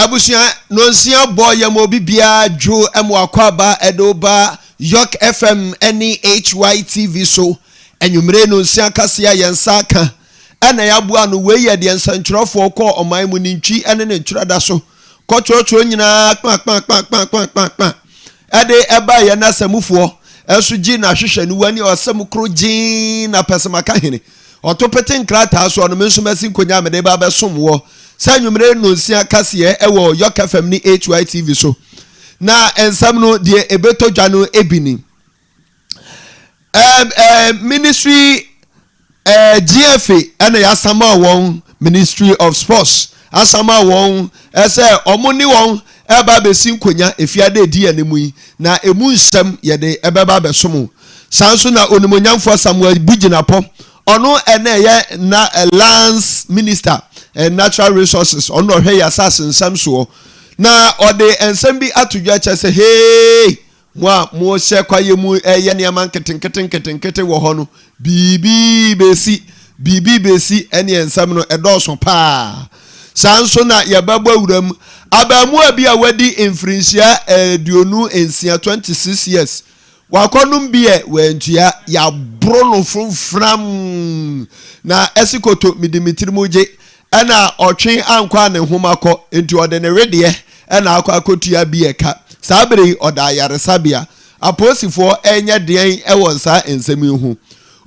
Abusua nonsia bɔ yɛ ma obi biara dwo ma wakɔ aba ɛde wo ba York FM ne HYTV so anwummere nonsia kaseɛ a yɛn nsa aka ɛna yɛaboa ano. Wei yɛ deɛ nsɛntwerɛfoɔ kɔɔ ɔman mu ne ntwi ne ne ntwerɛda so kɔtwerɛtwerɛ nyinaa kpakpakpakpakpakpa ɛde ɛba yɛn asamufoɔ ɛso gye n'ahwehwɛniwa ne ɔsɛm koro gyee na pɛsɛmaka hene Ɔto pete nkrataa soɔ no, me nso masi nkonnwa a mede reba abɛsom woɔ sɛ anwummere nnɔnsia kaseɛ wɔ York FM ne HYTV so. Na nsɛm no, deɛ ɛbɛtɔ dwa no bi ni. Um, um, ministry uh, GFA ɛna yɛasama wɔn Ministry of Sports asama wɔn sɛ wɔn ne wɔn ɛreba abɛsi nkonnwa efiada edi anim yi na emu nsɛm yɛde ɛbɛba abɛsom. Saa nso na Onimuonyamfoɔ Samuel Bugyinapɔ, ɔno na ɛyɛ na Lands Minister and Natural Resources, ɔno na ɔhwɛ yɛ asase nsɛm soɔ, na ɔde nsɛm bi ato dwa kyerɛ sɛ hei, mo a mohyɛ kwaeɛ mu ɛyɛ nneɛma nketenkete nketenkete wɔ hɔ no, biribi bɛsi, biribi bɛsi, ɛneɛ nsɛm no ɛdɔɔso paa. Saa nso na yɛbɛbɔ awura mu. Abaamuwa bi a wadi mfirinhyia 26, 26 years, Wakɔnom beer wantua, yɛaboro no framfram na ɛse koto mede me tirim gye ɛna ɔtwe ankɔ a ne nhoma kɔ nti ɔde ne wedeɛ ɛna akɔ akɔtua beer ka. Saa bere yi ɔda ayaresabea. Apolisifoɔ ɛnyɛ deɛn ɛwɔ saa nsɛm yi ho?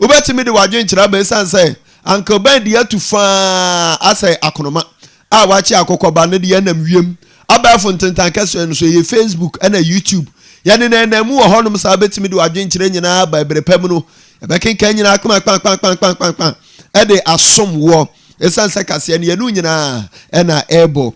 Wobɛtumi de w'adwenkyerɛ aba ɛsiane sɛ Uncle Ben deɛ atu faa asɛ akonoma a wakye akokɔ ba no deɛ nam wiem abɛɛfo ntentan kɛseɛ no so ɛyɛ Facebook ɛna YouTube yɛne na ɛnam mu wɔ hɔnom saa bɛtumi de wadwenkyerɛ nyinaa ba ɛberɛ pa mu no ɛbɛkenkan nyinaa kpankpankpankpankpankpan ɛde asom woɔ ɛsiane sɛ kaseɛ no yɛne nyinaa ɛna ɛbɔ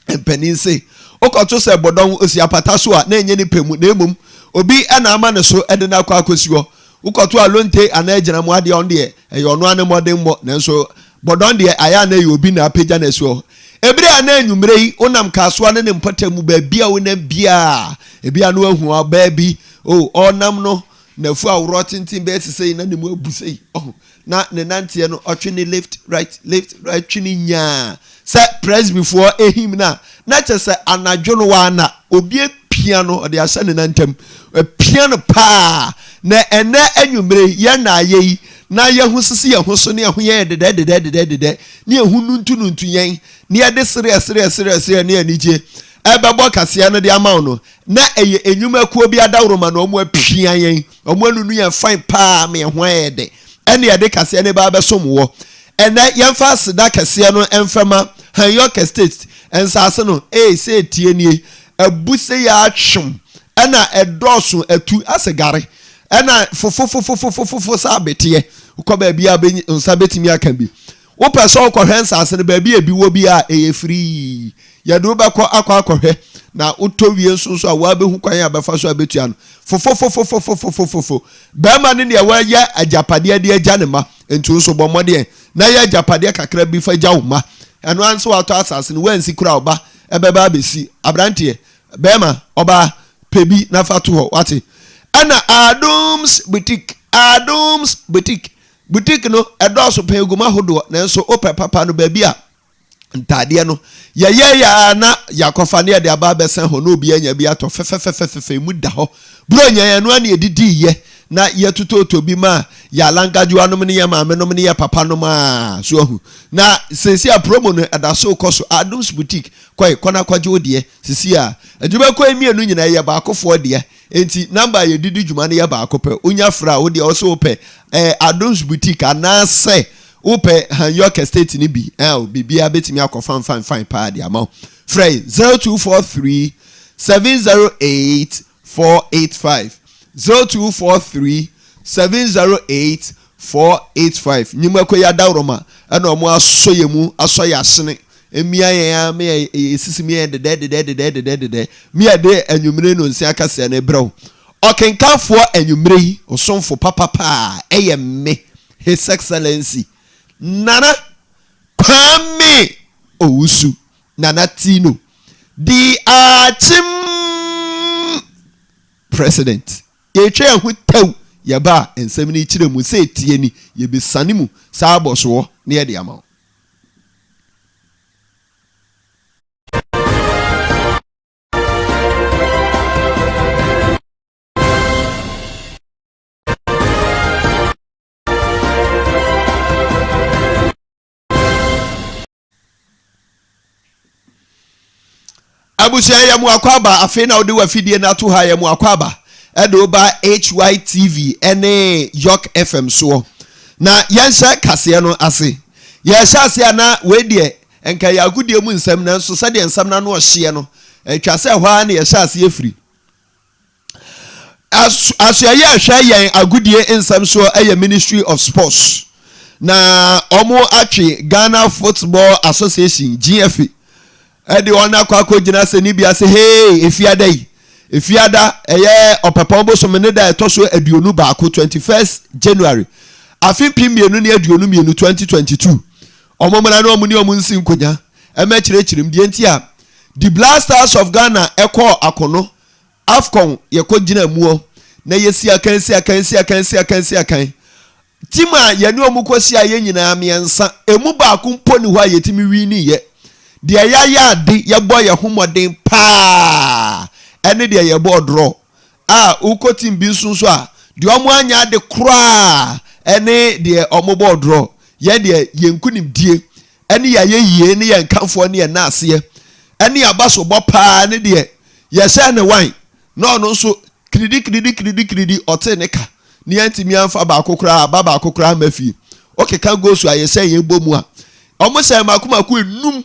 mpanin se wokɔto sɛ bɔdɔn osi apata so a na ɛnyɛ ne pɛ mu na mmom obi na ama ne so de no akɔ akɔsi hɔ. Wokɔto alonte anaa agyinamoa deɛ ɔno deɛ ɛyɛ ɔno ara ne mmɔdenmmɔ nanso bɔdɔn deɛ ayɛ a na ɛyɛ obi na apagya no asi hɔ. Ebere a na anwummerɛ yi wonam Kasoa ne ne mpɔtam mu baabi a wonam biara ebi a na wahu ɔbaa bi o ɔnam no n'afu aworɔ tenten bɛyɛ te sɛ na ne mu abu sei ɔho na ne nanteɛ no ɔtwe ne left right left right twe ne nyaa sɛ presbyfoɔ ehim no a na kyɛ sɛ anadwo no wana obi apia no ɔde ahyɛ ne nantam apia no paa na ɛnɛ anwummere yɛn na ayɛ yi na yɛho sisi yɛn ho so ne yɛho yɛn dedɛ dedɛ dedɛ dedɛ ne yɛho nuntu nuntu yɛn ne yɛde sereɛ sereɛ sereɛ sereɛ ne anigye ɛbɛbɔ kaseɛ no de ama wo no na ɛyɛ nnwumakuo bi adaworoma na wɔn apia yɛn, wɔn anunu yɛn fine paa ma yɛn ho ayɛ dɛ, ɛne yɛde kaseɛ no ba abɛsom wɔ. Ɛnɛ yɛmfa aseda kɛseɛ no mfɛma Hanyork Estate nsaase no, ee sɛ etie nie, abu sɛ yɛ atwem, ɛna ɛdɔɔso atu asɛ gare, ɛna fofofofofofofo sɛ abeteɛ, wokɔ baabi a nsa bɛtumi aka bi. Wopɛ sɛ wokɔhwɛ nsase no baabi a ebi wɔ bi a, ɛyɛ firii. Yɛde wo bɛkɔ akɔ akɔhwɛ, na wotɔ wie nso nso a, woabɛhu kwan a bɛfa so abɛtua no. Fofofofofofofofofo. Barima ne deɛ wayɛ agyapadeɛ de agya ne mma, enti wo nso bɔ mmɔden na yɛ agyapadeɛ kakra bi fa gya wo mma. Ɛno ara ne sɛ woatɔ asase no, woansi koraa a, wo ba bɛba abɛsi. Aberanteɛ, barima, ɔbaa, pɛ bi na fa to hɔ, woate? Ɛna Adom's Boutique, Adom's Boutique. Boutique no ɛdɔɔso pɛn gu mu ahodoɔ nanso wopɛ papa no baabi a ntaadeɛ no yɛyɛ yɛ a na yɛakɔfa ne yɛde aba abɛsɛn hɔ na obi anya bi atɔ fɛfɛfɛfɛfɛ mu da hɔ buronya yɛn no a na yɛdidi yɛ na yɛtotɔtɔ bi ma yɛ alangadwoa nom ne yɛ maame nom ne yɛ papa nom a so ahu na sɛsi a promo no ɛda so kɔ so Adom's Boutique kɔe kɔ na kɔgye wo deɛ sisi a adwumakuo mmienu nyinaa yɛ baakofoɔ deɛ Enti number a yɛde di dwuma no yɛ baako pɛ. Wonya frɛ a, wo deɛ wo se wopɛ eh, Adom's Boutique anaasɛ wopɛ Hanyork Estate no bi eh, o, biribiara bɛtumi akɔ fan fan fan paa de ama wo. Frɛ yɛn 0243 708 485, 0243 708 485. Nnwumakuo yi adaworoma ɛna wɔn asɔ yɛn mu, asɔ yɛn asene. Mmia yɛn ara me yɛ esisi me yɛ dedɛ dedɛ dedɛ dedɛ dedɛ me yɛ de anwummere no nsia kaseɛ no brɛ wo. Ɔkenkanfoɔ anwummere yi osomfo papapa a ɛyɛ me His Excellency Nana Kwame Owusu Nana Tino the Akyem President. Yɛtwa yɛn ho tɛw yɛba a nsɛm no kyerɛ mu sɛ etie ni yɛbɛsane mu saa abɔsoɔ na yɛde ama wo. Abusua yɛ mo akwaaba afei na wode w'afidie no ato ha yɛ mo akwaaba ɛde wo ba HYTV ɛne York FM soɔ na yɛnhyɛ kaseɛ no ase yɛhyɛ ase a na wei deɛ nka yɛ agodie mu nsɛm nanso sɛdeɛ nsɛm no ano ɔhyeɛ no atwa sɛ ɛhɔ ara na yɛhyɛ aseɛ firi Asoɛeɛ a ɛhwɛ yɛn agodie nsɛm soɔ yɛ Ministry of Sports na wɔn atwe Ghana Football Association GFA ɛde wɔn akɔ akɔgyina asɛnnibea sɛ hee efiada yi efiada ɛyɛ ɔpɛpɔn bosome ne da ɛtɔ so 21 21st January afe 2022 2022 wɔn mmara ne wɔn ne wɔn nsi nkonya ɛmɛkyerɛkyerɛ mu deɛ nti a The Black Stars of Ghana ɛkɔɔ akono Afcon yɛkɔ gyina muɔ na yɛsi akan si akan si akan si akan si akan. Team a yɛne wɔn kɔ hyia yɛ nyinaa mmiɛnsa, emu baako mpo ni hɔ a yɛtumi wini yɛ. Deɛ yɛayɛ ade yɛbɔ yɛn ho mmɔden paa ɛne deɛ yɛbɔɔ draw. A wokɔ team bi nso nso a deɛ wɔn anyɛ ade koraa ɛne deɛ wɔn bɔɔ draw. Yɛn deɛ yɛn nkunimdie ɛne yɛn ayɛyie ne yɛn nkamfoɔ ne yɛn naaseɛ ɛne yɛn abasobɔ paa ne deɛ yɛhyɛɛ no wan na ɔno nso kiridi kiridi kiridi kiridi ɔtee ne ka ne yɛntumi amfa baako koraa aba baako koraa amma fie. Wokeka goals a yɛhyɛɛ yɛn bɔ mu a, wɔn hyɛɛ mako mako enum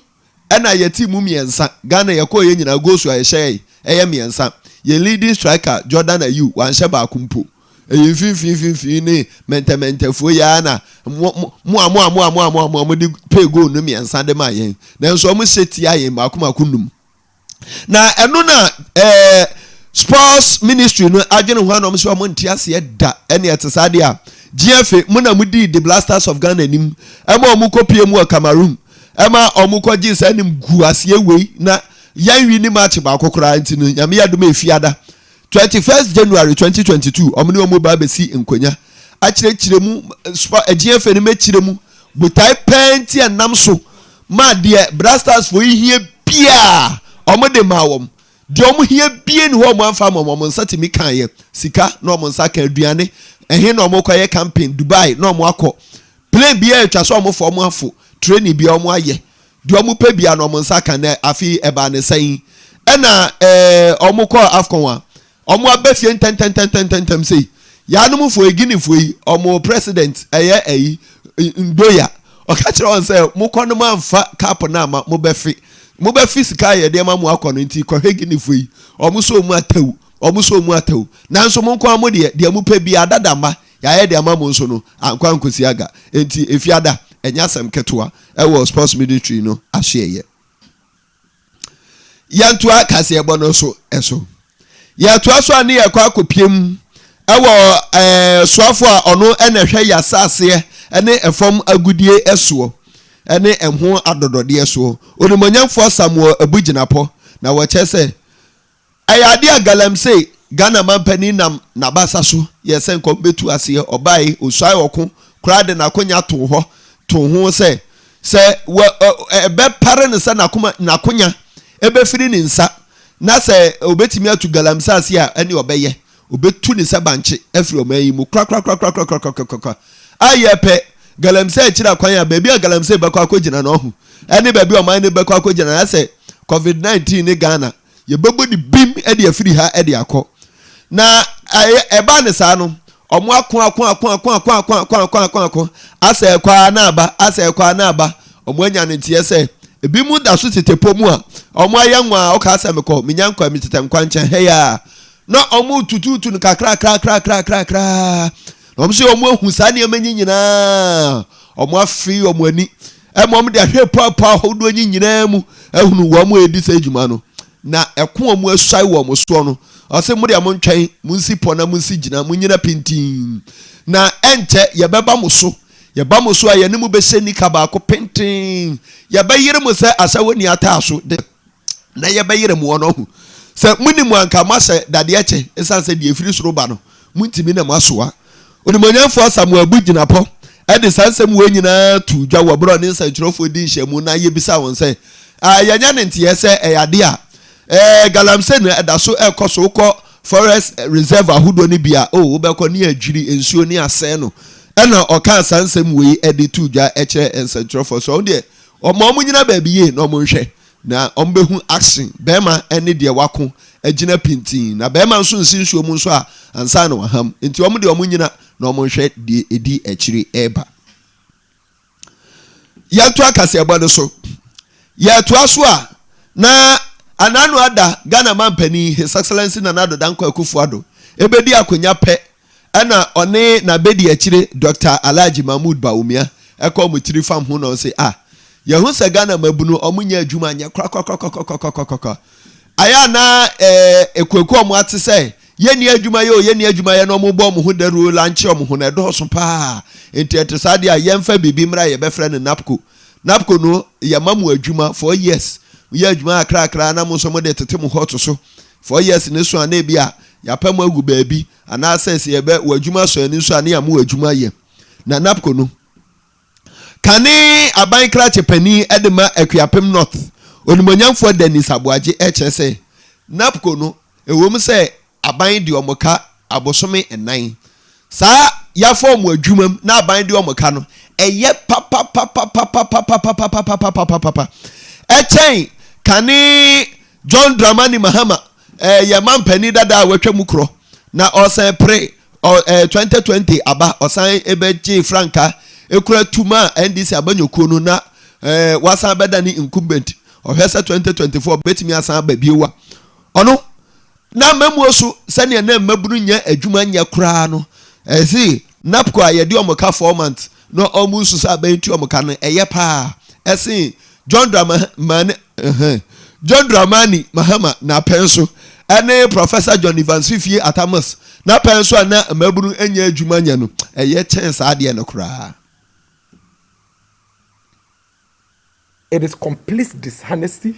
ɛna yɛte mu mmiɛnsa. Ghana yɛkɔɔ yɛn nyinaa goals a yɛhyɛɛ ɛyɛ mmiɛnsa. Yɛn leading striker Jordan Ayew wanhyɛ baako mpo. Ɛyɛ mfimfini mfimfini ne mɛntɛmɛntɛfoɔ yi ara na mo mo a mo a mo a mo a mo a mo a mo de pay goal no mmiɛnsa de maa yɛn. Nanso wɔn hyɛ tia yɛn mako mako num. Na ɛno na ɛɛ sports ministry no adwene ho anam sɛ wɔn nte aseɛ da ɛne ɛte saa deɛ a GFA mo na mo dii the Blasters of Ghana anim ɛma wɔn kɔ pie mu wɔ Cameroon ɛma wɔn kɔ gye saa anim gu aseɛ wei na yɛn wi ne match baako koraa nti no nyame yɛ adom efiada 21st January 2022 wɔn ne wɔn ba abɛsi nkonya akyerɛkyerɛ mu GFA no mɛkyerɛ mu botae pɛɛ nti ɛnam so ma deɛ Blasters foɔ yi hia biaa wɔn de maa wɔn deɛ wɔn hia bie ni hɔ wɔn amfa ama wɔn, wɔn nsa tumi kaeɛ sika na wɔn nsa ka aduane ɛhe na wɔn kɔyɛ camping Dubai na wɔn akɔ plane biaa atwa sɛ wɔn fɔ wɔn afo training biaa wɔn ayɛ deɛ wɔn pɛ biaa na wɔn nsa ka na afei ɛbaa ne sɛn ɛna ɛɛ wɔn kɔɔ AFCON a Ɔmo aba fie ntɛntɛntɛntɛntɛm sei. Yaanom foɔ yi, Guinea foɔ yi, ɔmo president ɛyɛ ɛyi, Ndoya, ɔka kyerɛ wɔn sɛ, mokɔ no moamfa cup no amma, mobɛfe. Mobɛfe sika a yɛde ama mo akɔ no, nti kɔhwɛ Guinea foɔ yi, ɔmo sɔ ɔmo atɛw, ɔmo sɔ ɔmo atɛw. Nanso mo nko ara mo deɛ, deɛ mopɛ biara, dada mma, yɛayɛ de ama mo nso no, ankɔ ankosi aga. Enti Efiada, ɛnyɛ asɛm ketewa ɛwɔ sports ministry no ahyeɛyɛ. Yɛntoa kaseɛbɔ no so so. Yɛtoa so a ne yɛkɔ akɔpiem ɛwɔ ɛɛ soafo a ɔno ɛna ɛhwɛ yɛ asaseɛ ɛne ɛfam agudie ɛsoɔ ɛne ɛho adɔdɔdeɛ soɔ Onimonyamfoɔ Samuel Abu Gyinapɔ na wɔkyɛ sɛ Ɛyɛ adeɛ a Galamsey, Ghana manpanin nam n'abasa so yɛɛ sɛ nka ɔbɛtu aseɛ. Ɔbae, ɔsuae ɔko koraa de n'akonya too hɔ, too ho sɛ, sɛ wɔ, ɔ, ɛbɛpare no sɛ n'akoma, n'akonya ɛbɛfiri ne nsa, na sɛ ɔbɛtumi atu Galamsey ase a, ɛne ɔbɛyɛ. Ɔbɛtu ne sɛ bankye afiri ɔman yi mu korakorakorakorakorakorakorakora. A yɛpɛ Galamsey akyiri akwan a, baabi a Galamsey bɛkɔ akɔgyina no, ɔho, ɛne baabi a ɔman no bɛkɔ akɔgyina no, ayɛ sɛ COVID-19 ne Ghana. Yɛbɛbɔ ne bim de afiri ha de akɔ. Na ɛbaa ne saa no, wɔn ako ako ako ako ako ako ako ako ako ako asɛ ɛkɔ ara na aba asɛ ɛkɔ ara na aba wɔn anya ne nteɛ sɛ ebi mu da so tete pɔ mu a wɔn ayɛ nwa a ɔka asɛ mekɔ menya nkwa mi tetɛ nkwa nkyɛn hɛ ya na wɔn tututu no kakra kakra kakra kakra na wɔn nso wɔn ahu saa nneɛma nyi nyinaa wɔn afe wɔn ani Ɛma wɔde ahwɛ puapua ahodoɔ yi nyinaa mu ahunu wɔn a ɛredi saa adwuma no, na ɛko a wɔasuae wɔ wɔn soɔ no. Ɔse, mo deɛ montwɛn, monsi pɔ na monsi gyina, monnyina pintinn, na ɛnkyɛ yɛbɛba mo so. Yɛba mo so a, yɛne mo bɛhyɛ nika baako pintinn. Yɛbɛyere mo sɛ asawani ataaso de. na yɛbɛyere mo no ho. Sɛ monim a, anka moahyɛ dadeɛ kyɛ, ɛsiane sɛ deɛ ɛfiri soro ba no, montumi na moasoa. Onimuonyamfoɔ Asamoah Abu Gyinapɔ de saa nsɛm wei nyinaa too dwa wɔ berɛ a ɔne nsɛntwerɛfoɔ di nhyiamu na yɛbisaa wɔn sɛ, ah, yɛanya ne nteɛ sɛ ɛyɛ adeɛ a eh, galamsey no ɛda so ɛrekɔ so, wokɔ forest reserve ahodoɔ no bi a, oh, wobɛkɔ ne adwiri nsuo ne asɛe no. Ɛna ɔkaa saa nsɛm wei de too dwa kyerɛ nsɛntwerɛfoɔ sɛ ɔno deɛ ɔma wɔn nyina baabi yie na wɔn nhwɛ. Na wɔbɛhu action, bɛrima ne deɛ wako agyina pintinn, na bɛrima nso nsi nsuo mu nso a ansa na waham. Nti wɔn deɛ wɔnnyina na wɔnhwɛ deɛ ɛdi akyire reba. Yɛntoa kaseɛbɔ no so. Yɛtoa so a, na Anano Ada, Ghana manpanin, His Excellency Nana Addo Dankwa Akufo-Addo, ɛbɛdi akonya pɛ ɛna ɔne n'abɛdiakyire Dɔkta Alhaji Mahmood Bawumia ɛkɔ wɔn tiri fam ho na ɔse ah, yɛhu sɛ Ghana mmabunu wɔn nyɛ adwuma nyɛ korakorakorakorakorakorakora. Ayɛ a na eh, ekuokuo a wɔn ate sɛ yɛnni adwuma yɛ o, yɛnni adwuma yɛ na wɔn bɔ wɔn ho dawuro lankye wɔn ho no ɛdɔɔso paa. Nti ɛte saa deɛ a yɛmfa biribi mmra yɛbɛfrɛ no NAPCO. NAPCO no yɛma mo adwuma 4 years, moyɛ adwuma kakrakra na mo nso mode tete mo hɔ to so. 4 years no so a na ebi a yɛapɛ mo agu baabi anaasɛ sɛ yɛbɛ wɔ adwuma sɔ ani nso a ne yɛama wɔ adwuma yɛ. Na NAPCO no kane aban krakye panin de ma Akuapem North, Onimonyamfoɔ Dennis Aboagye kyerɛ sɛ NAPCO no ɛwom sɛ aban de wɔn ka abosome 4 saa yɛafa wɔn adwuma mu na aban de wɔn ka no ɛyɛ papapapapapapapapapapapapapa ɛkyɛn kane John Dramani Mahama ɛyɛ mampanin dada a watwa mu korɔ na ɔsan pere ɔ 2020 aba ɔsan ɛbɛgye frankaa ekura tuma a NDC abanyɔkuo no na wasan bɛda ne incumbent ɔhwɛ sɛ 2024 bɛtumi asan aba bio a ɔno na mmamuo so sɛnea na mmabunu nyɛ adwuma nyɛ koraa no ɛsi NAPCO a yɛde ɔmo ka 4 months na ɔmo nso sɛ abɛn tu ɔmo ka no ɛyɛ paa ɛsen John Dramani Mahama n'apɛn so ɛne Professor John Evans Fifie Atamus n'apɛn so a na mmabunu nyɛ adwuma nyɛ no ɛyɛ kyɛn saa adeɛ no koraa. It is complete dishonesty.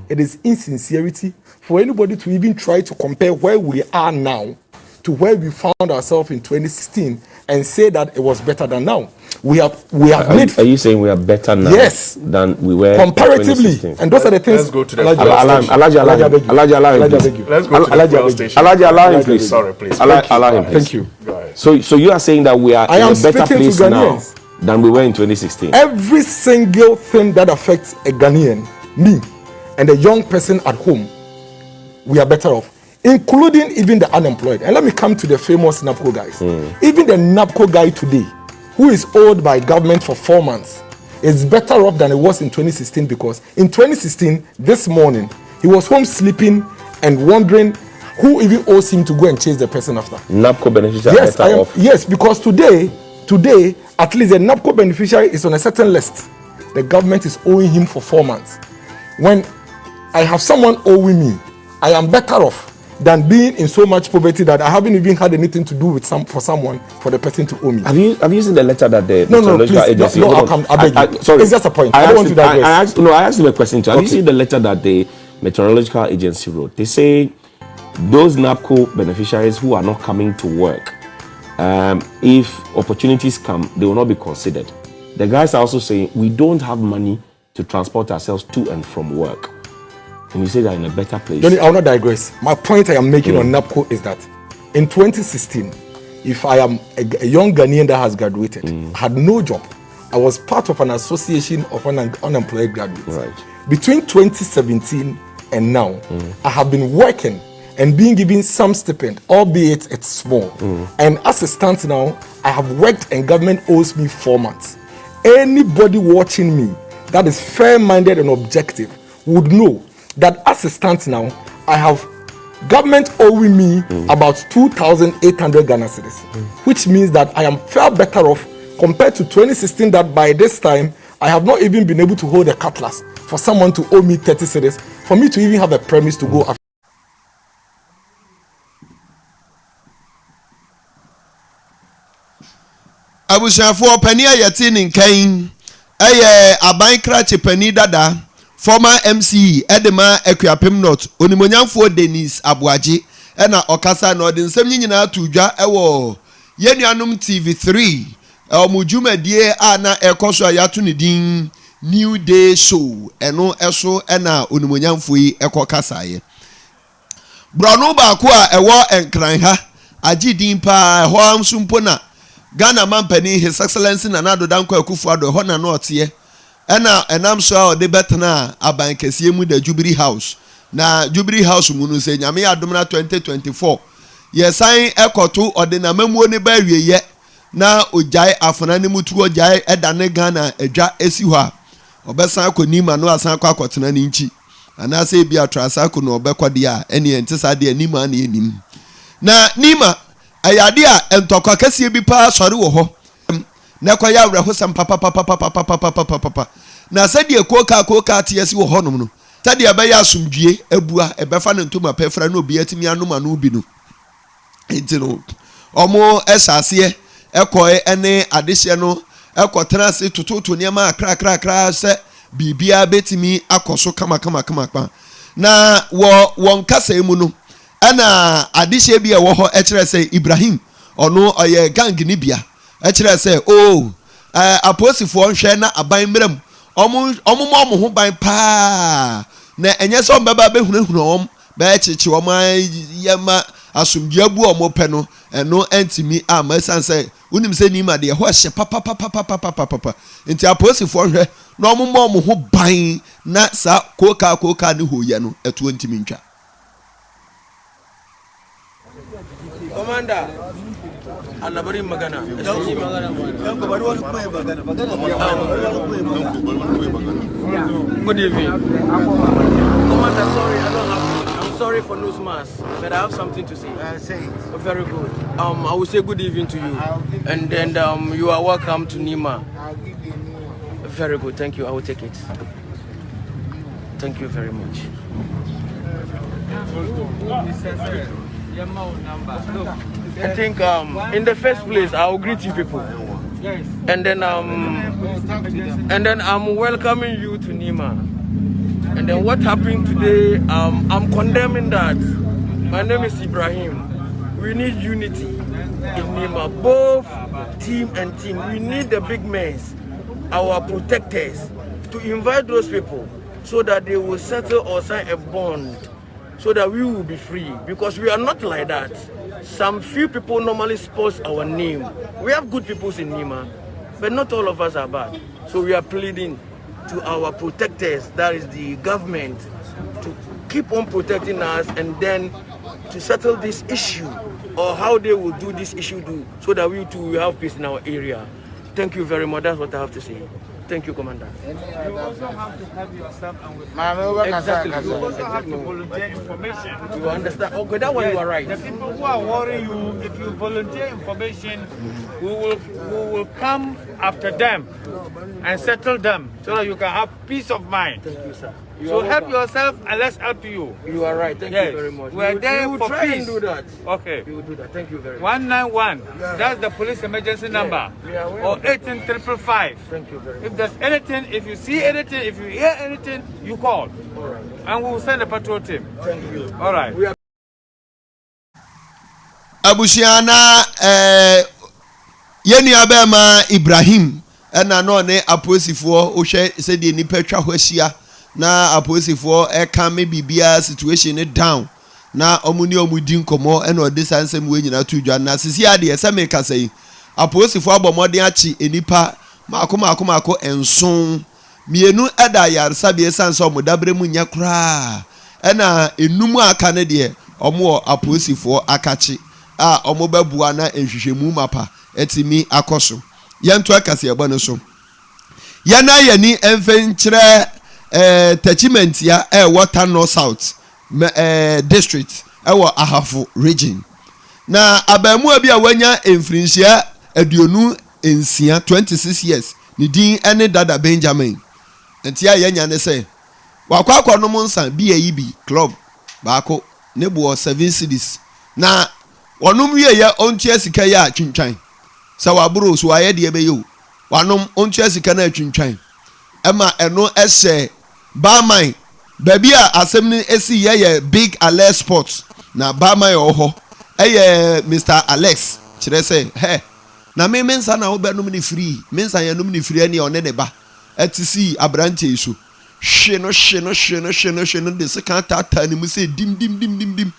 It is insincerity for anybody to even try to compare where we are now to where we found ourselves in 2016 and say that it was better than now. We have made. Are you saying we are better now? Yes. Than we were comparatively, and those are the things. Let's go to the fuel station. Alhaji, allow him. Alhaji, allow him, please. Let's go to the fuel station. Alhaji, allow him, please. Sorry, please. Allow, Thank you. allow him, please. Thank you. Go ahead. So you are saying that we are I in am a better speaking to place now Ghanaians. Than we were in 2016? Every single thing that affects a Ghanaian, me, and a young person at home, we are better off, including even the unemployed. And let me come to the famous NAPCO guys. Even the NAPCO guy today, who is owed by government for 4 months, is better off than it was in 2016 because in 2016, this morning, he was home sleeping and wondering who even owes him to go and chase the person after. NAPCO beneficiary Yes, better I am, off. Yes, because today, at least the NAPCO beneficiary is on a certain list. The government is owing him for 4 months. When I have someone owing me, I am better off than being in so much poverty that I haven't even had anything to do with some for someone for the person to owe me. Have you seen the letter that the No, Meteorological please, Agency? no, no, Hold I'll on. come- I beg you. Sorry, It's just a point. I don't want asked to him- digress. I asked, no, I asked him a question too. Have you Okay. seen the letter that the Meteorological Agency wrote? They say those NAPCO beneficiaries who are not coming to work, if opportunities come, they will not be considered. The guys are also saying we don't have money to transport ourselves to and from work. And you say they're in a better place. Johnny, I will not digress. My point I am making on NAPCO is that in 2016, if I am a young Ghanaian that has graduated, had no job, I was part of an association of unemployed graduates. Between 2017 and now, I have been working and being given some stipend, albeit it's small. And as it stands now, I have worked and government owes me 4 months. Anybody watching me that is fair-minded and objective would know that as it stands now, I have government owing me about 2,800 Ghana cedis, which means that I am far better off compared to 2016, that by this time I have not even been able to hold a cutlass for someone to owe me 30 cedis for me to even have a premise to go after. Abusuafoɔ, panin a yɛte ne nkan ɛyɛ aban krakye panin dada, former MCE ɛde ma Akuapem North, Onimonyamfoɔ Dennis Aboagye, ɛna ɔkasa na ɔde nsɛm yi nyinaa to dwa ɛwɔ yɛn nuanom TV3 ɔmo dwumadie a na ɛkɔ so a yɛato ne din New Day Show ɛno ɛso ɛna onimonyamfoɔ yi ɛkɔ kasaeɛ. Borɔno baako a ɛwɔ Nkran ha agye din paa, ɛhɔ nso mpo na Ghana mampanin, His Excellency Nana Addo Dankwa Akufo Addo, ɛhɔ na no ɔteɛ. Ɛna ɛnam so a ɔde bɛtenaa aban kɛseɛ mu da Jubilee House. Na Jubilee House mu no sɛ Nyame yɛ adom na 2024 yɛsan kɔto ɔde n'amammuo no ba awieɛ na ɔgyae afena no mu tuo gyae dane Ghana adwa si hɔ a, ɔbɛsan akɔ Nima na wasan akɔ akɔtena ne nkyi. Anaasɛ ebia Trasacco na ɔbɛkɔ deɛ a, ɛnneɛ ɛnte saa deɛ Nima na yɛnim. Na Nima, ɛyɛ adeɛ a ntɔkwa kɛseɛ bi paa sɔre wɔ hɔ na ɛkɔyɛ awerɛhosɛm papapapapapapapapapa. Na sɛdeɛ kookaa kookaa te asi wɔ hɔnom no, sɛdeɛ ɛbɛyɛ asomdwie abua, ɛbɛfa ne ntoma pɛ fra na obiara atumi anom ano bi no, Nti no, wɔhyɛ aseɛ kɔe ne adehyeɛ no kɔtena ase tototo nneɛma akrakrakra sɛ biribiara bɛtumi akɔ so kamakamakamakama. Na wɔ wɔn kasa mu no, ɛna adehyeɛ bi a ɛwɔ hɔ kyerɛ sɛ Ibrahim, ɔno ɔyɛ gang no bia, ɛkyerɛ sɛ oo ɛɛ apolisifoɔ nhwɛ na aban mmra mu, wɔn wɔn mmɔ wɔn ho ban paa, na ɛnyɛ sɛ wɔn bɛba abɛhunahuna wɔn bɛkyekye wɔn ara yɛ ma asomdwoe abu wɔn pɛ no, ɛno antumi amma esiane sɛ wonim sɛ Nima deɛ ɛhɔ hye papapapapapapapa nti apolisifoɔ nhwɛ na wɔmmɔ wɔn ho ban na saa kookaa kookaa ne hooyɛ no ɛtoɔ ntumi ntwa. Commander, Allah bari magana. Good evening. Commander, sorry, I don't have I'm sorry for nose mask, but I have something to say. Say it. Very good. I will say good evening to you. And then you are welcome to Nima. I'll give you a new one. Very good. Thank you. I will take it. Thank you very much. I think in the first place, I will greet you people. And then and then I'm welcoming you to Nima. And then what happened today, I'm condemning that. My name is Ibrahim. We need unity in Nima, both team and team. We need the big men, our protectors, to invite those people so that they will settle or sign a bond so that we will be free, because we are not like that. Some few people normally spoil our name. We have good people in Nima, but not all of us are bad. So we are pleading to our protectors, that is the government, to keep on protecting us and then to settle this issue, or how they will do this issue do, so that we too will have peace in our area. Thank you very much. That's what I have to say. Thank you, Commander. You also have to help yourself and with Exactly. You also have to volunteer information. You understand? Okay, that one you are right. The people who are worrying you, if you volunteer information, we will come after them and settle them so that you can have peace of mind. Thank you, sir. You So are help welcome. yourself and let's help you. You are right. Thank Yes. you very much. We are there We will for try peace. and do that. Okay. We will do that. Thank you very much. 191. That's the police emergency number. We are aware Or of that. 18555. Thank you very much. If there's anything, if you see anything, if you hear anything, you call. All right. And we will send a patrol team. Thank you. All right. We are Abusua na eh, yɛn nua bɛrima Ibrahim ɛna na ɔne apolisifoɔ wohwɛ sɛdeɛ nnipa atwa hɔ ahyia na apolisifoɔ ɛka me biribiara situation no down na ɔmo ne ɔmo di nkɔmmɔ ɛna ɔde saa nsɛm wei nyinaa to dwa. Na sisi adeɛ sɛ mekasa yi, apolisifoɔ abɔ mmɔden akye nnipa maako maako maako 7, 2 ɛda ayaresabea ɛsiane sɛ ɔmo dabere mu nyɛ koraa, ɛna 5 a aka no deɛ ɔmo wɔ apolisifoɔ akakye a ɔmo bɛboa na nhwehwɛmu mapa ɛtumi akɔ so. Yɛnto akaseɛbɔ no so, yɛn a yɛni mfe nkyerɛ Tɛkyimantia ɛwɔ Tano South District ɛwɔ Ahafo Region, na abaamuwa bi a wanya mfirinhyia 26, 26 years, ne din ɛne Dada Benjamin. Nti a yɛnya ne sɛ wakɔ akɔnom nsa bi ayi bi club baako ne boɔ 7 cedis, na wɔnom wie yɛ ɔntua sika yi a twintwan sɛ waboro so wayɛ deɛ bɛyɛ o, wanom ɔntua sika no atwintwan ɛma ɛno ɛhyɛ barman. Baabi a asɛm no esi yɛ yɛ Big Alex Sport, na barman wɔ hɔ ɛyɛ Mr Alex, kyerɛ sɛ hɛ na me me nsa na wobɛnom ne free, me nsa yɛnom ne free. Ɛne ɔne ne ba ɛte si aberanteɛ yi so hwe no hwe no hwe no hwe no hwe no de sika taataa ne mu sɛ dim dim dim dim dim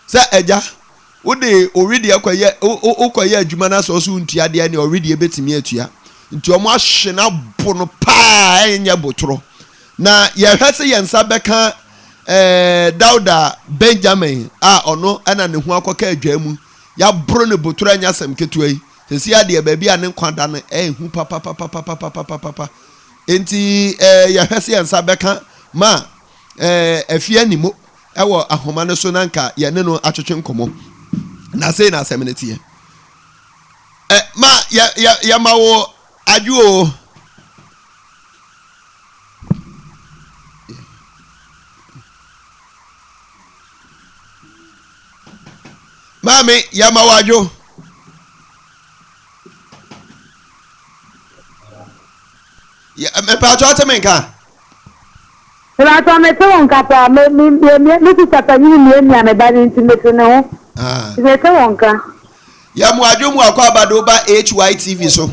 sɛ ɛgya wode owedeɛ kɔyɛ wokɔyɛ adwuma no asɛ ɔso ntua deɛ ne ɔwedeɛ bɛtumi atua. Nti wɔn ahwe no abo no paa ɛnyɛ botorɔ. Na yɛhwɛ sɛ yɛn nsa bɛka ɛɛ Dauda Benjamin a ɔno ɛna ne ho akɔka adwaa mu. Yɛaboro no botorɔ ɛnyɛ asɛm ketewa yi. Sɛsi adeɛ baabi a ne nkwa da no ɛɛhu papapapapapapapa. Enti ɛɛ yɛhwɛ sɛ yɛn nsa bɛka ma ɛɛ afie animo ɛwɔ ahoma no so na nka yɛne no atwetwe nkɔmmɔ. Na sei na asɛm no teɛ. Ɛ ma yɛ yɛ yɛma wo adwo o. Maame yɛma wo adwo. Mpatsɔ ate me nka. Mpatsɔ me te wo nka paa me me me me sista panyin miamia me ba no nti me te ne ho. Ah. Nti me te wo nka. Yɛ mo adwo mu akɔ abado ba HYTV so.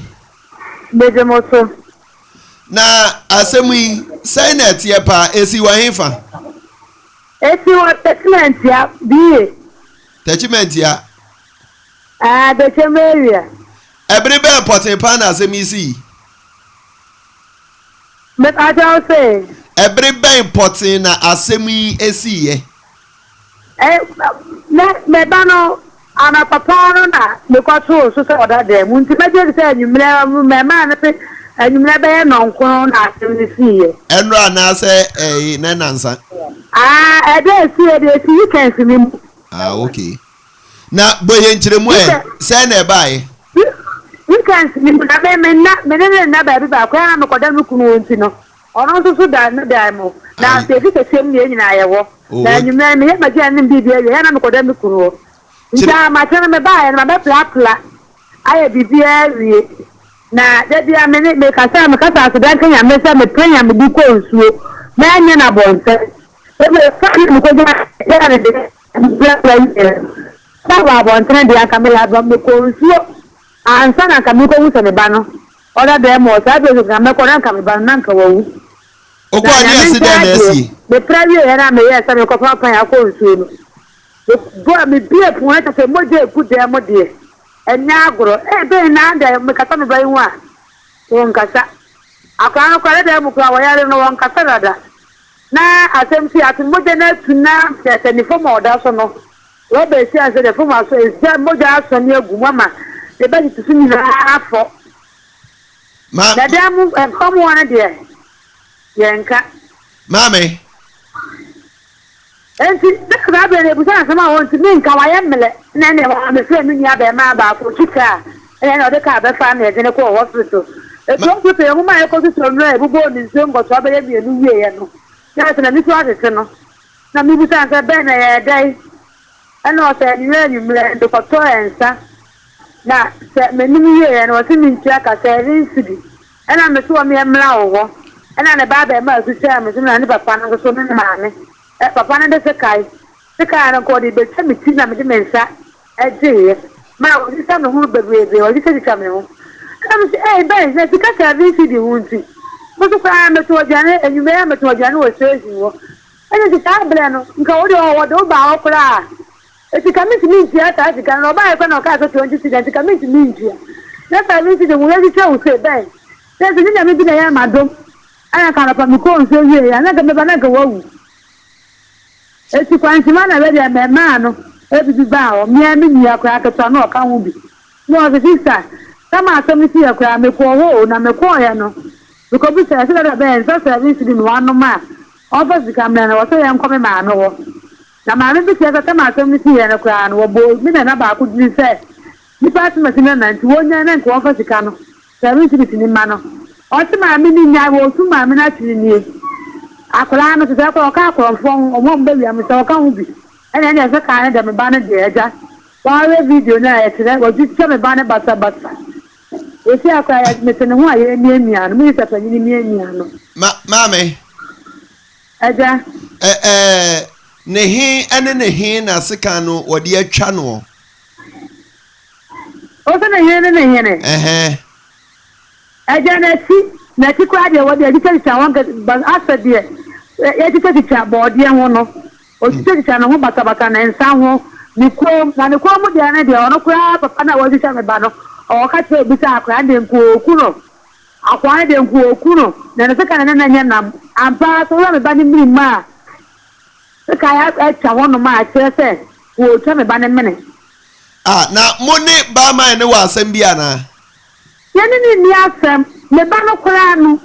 Megye mo so. Na asɛm yi sɛn na ɛteɛ paa esi wɔ hefa? Esi wɔ Techimantia, BA. Techimantia. Ah, Bechem area. Ɛbere bɛn pɔtee paa na asɛm yi sii? Mepakyɛ wo se? Ɛbere bɛn pɔtee na asɛm yi siiɛ? Ɛ, me, me ba no, anɔpa paa no na mekɔtoo so sɛ ɔda dan mu, nti mɛgye adi sɛ anwummerɛ, mɛmaa no se anwummerɛ bɛyɛ nnɔnkron na asɛm no siiɛ. Ɛnora anaasɛ ɛɛ, nɛ nansa? Ah, ɛda a ɛsiiɛ deɛ, ɛsi weekends no mu. Ah, okay. Na bɔ yɛn nkyerɛmu ɛ, sɛn na ɛbaeɛ? Weekends no mu na me, me nna, me ne no nna baabi baako, ɛyɛ a na mekɔda me kunu hɔ nti no, Ɔno nso so da ne dan mu. Na afi kɛseɛ mu na yɛn nyinaa yɛwɔ. Na anwummerɛ no, meyɛ m'aduane ne me biribiara wie a, ɛyɛ a na mekɔda me kunu hɔ. Nti amakye no mebaeɛ no, mabɛprapra ayɛ biribiara awie. Na da biara me ne mekasa a, mekasa aseda nka Nyame sɛ mepere Nyame de kɔ nsuo. Manyɛ no abɔnten. Ebia fa na mekɔgyina yɛɛ no deɛ meprapra wieɛ no. Sɛ wɔ abɔntene deɛ anka meyɛ aba mekɔ nsuo ansa na anka mekɔhu sɛ me ba no Ɔda dɛm wɔ saa bere no nka mɛkɔ na nka me ba no na nka wawu. Ɔkɔɔ Na ne Nyame ase nkyɛn dɛn na adeɛ, asie? mepra wieɛ na meyɛɛ sɛ mekɔfa pan akɔ nsuo no, mebɔɔ mebue pono no kyerɛ sɛ mogya egu dan mu deɛ, ɛnyɛ agorɔ. Ei Ben na adɛn mekasa me ba yi ho a, wɔnkasa. Akwadaa no koraa dada mu koraa wɔyare no wɔnkasa dada. Na asɛm si ato mogya no atu na kyerɛ sɛ ne fam a ɔda so no Rɔba esiane sɛ ne fam aso egya mogya asɔne agu mu ama ne ba tete so nyinaa afɔ. Ma. Na dan mu fam hɔ no deɛ, yɛnka. Maame. Enti, na saa berɛ no yɛbisa no asɛm a ɔntumi nka, wayɛ mmerɛ. Na ɛnna ɛhɔ ara mefrɛɛ me nua abarimaa baako, ɔtwi kaa, ɛnna ɛnna ɔde kaa bɛfaa me, yɛde no kɔɔ hospital. Ma. Enti hospital yɛn nwoma a yɛkɔtotɔɔ nnuro a yɛbobɔɔ ne nsuo nkɔtoa bɛyɛ mmienu wieeɛ no, na ayɛ sɛ n'ani so atete no. Na mebisaa no sɛ, Bɛn na ɛyɛɛ dɛn? Ɛnna ɔse, Anwummerɛ anwummerɛ mekɔtɔɔ nsa, na sɛ menom wieeɛ no, ɔse mentua ka 7 cedi. Ɛnna mese wɔn yɛmmra wo hɔ. Ɛnna ne ba abarimaa su kyerɛɛ me so na ne papa no nso so ne ne maame. Papa no de sekan, sekan no nka ɔde rebɛtwa me ti na mede me nsa gyeeɛ maa wɔtwitwa me ho bebrebe, wɔtwitwatwitwa me ho. Ɛna mese, Ei, Ben, na sika 7 cedi ho nti, me nso koraa metɔn aduane, anwummerɛ yi a metɔn aduane wɔ station hɔ. Ɛna nti saa berɛ no, nka wo deɛ wɔde wo baa hɔ koraa a, nti ka mentumi ntua saa sika no. Na ɔbaeɛ koraa na ɔkaa sɛ 20 cedi, nti ka mentumi ntua. Na 7 cedi ho yɛtwitwa wo sei, Ben. Na nso nyɛ Nyame bi na ɛyɛɛ m'adom, ɛna nka anɔpa mekɔɔ nsuo wieeɛ a, na nka mɛba na nka wawu. Eti kwankyema na bɛdeɛ mɛmaa no ebibi baa hɔ, mea me nua koraa ketewa na ɔka ho bi. Na ɔse sister, tam a asɛm no siiɛ koraa mekɔɔ hɔ o, na mekɔɔeɛ no mekɔbisaeɛ sɛ dada bɛyɛ nsa seven cedi na wanom a ɔmfa sika mmrɛ no, ɔse yɛnkɔ me maame hɔ. Na maame bi kyerɛ sɛ tam a asɛm no siiɛ no koraa no wɔbɔɔ me nana baako din sɛ nipa asemasi nana nti wɔnyae na nka wɔmfa sika no Sɛ me mma no. Ɔse maame no nyae wɔɔsu maame no akyere nie akwadaa no sesɛ koraa ɔka akorɔmfoɔ ho ɔmo a ɔmo bɛwia me sɛ ɔka ho bi ɛna ɛneɛ sɛ kaa no deɛ me ba no deɛ agya wahwɛ video no a ɛkyerɛ watwitwa me ba no basabasa sɛsi a koraa yɛ mete ne ho a yɛmiamia no me sista panyini miamia no. Ma maame. Agya. Ɛ ɛɛ ne he ne ne he na sekan no wɔde atwa noɔ? Ose ne hene ne ne hene. Ɛhɛn. Agya n'akyi, n'akyi koraa deɛ wɔde atwitwatwitwa wɔn kɛ ba asɛ deɛ yɛtwitwatwitwa bɔɔdeɛ ho no, ɔtwitwatwitwa ne ho basabasa ne nsa ho, ne kɔn mu, na ne kɔn mu deɛ no deɛ ɔno koraa papa no a watwitwa me ba no, ɔka kyerɛ obi sɛ akwadaa no deɛ nka ɔɔku no. Akoa no deɛ nka ɔku no, na ne sekan ne no nyɛ nam. Ampa ara sɛ wohwɛ me ba no mene mu a, sekan atwa hɔnom a ɛkyerɛ sɛ wɔretwa me ba no mene. Ah, na mo ne barman no wɔ asɛm bi anaa? Yɛne no nni asɛm. Me ba no koraa no,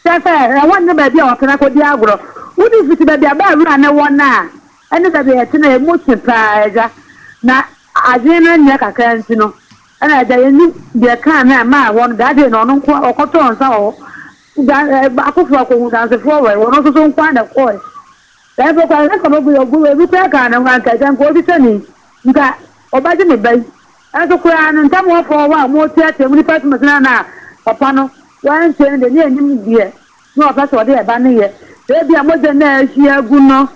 kyerɛ sɛ, ɛhɔ nyɛ baabi a ɔtena kɔdi agorɔ. Wode fiti baabi a baa wura no wɔ no a, ɛne baabi a yɛte no, emu twe paa, agya. Na adwene no nyɛ kakra nti no, ɛna agya, yɛnnim deɛ ɛkaa no a ɛmaa ɛhɔ no, that day no, ɔno nko ara, ɔkɔtɔɔ nsa wɔ hɔ. Da, ɛ, baakofo akɔhu dansefoɔ wɔ hɔ, ɔno nso so nko ara na ɛkɔɔe. Sɛ mpo koraa, na nka ɔbɛgu, ebi koraa kaa ne ho a, nka agya, nka ɔbisa ni, nka ɔbɛgye me ba yi. Nanso koraa no, ntam hɔfoɔ hɔ a wɔreteatea mu nnipa som sene na papa no wantie no deɛ, ne yɛnnim deɛ na ɔpɛ sɛ ɔde ɛba no yɛ. Sɛ ebia mogya no a ahwie agu no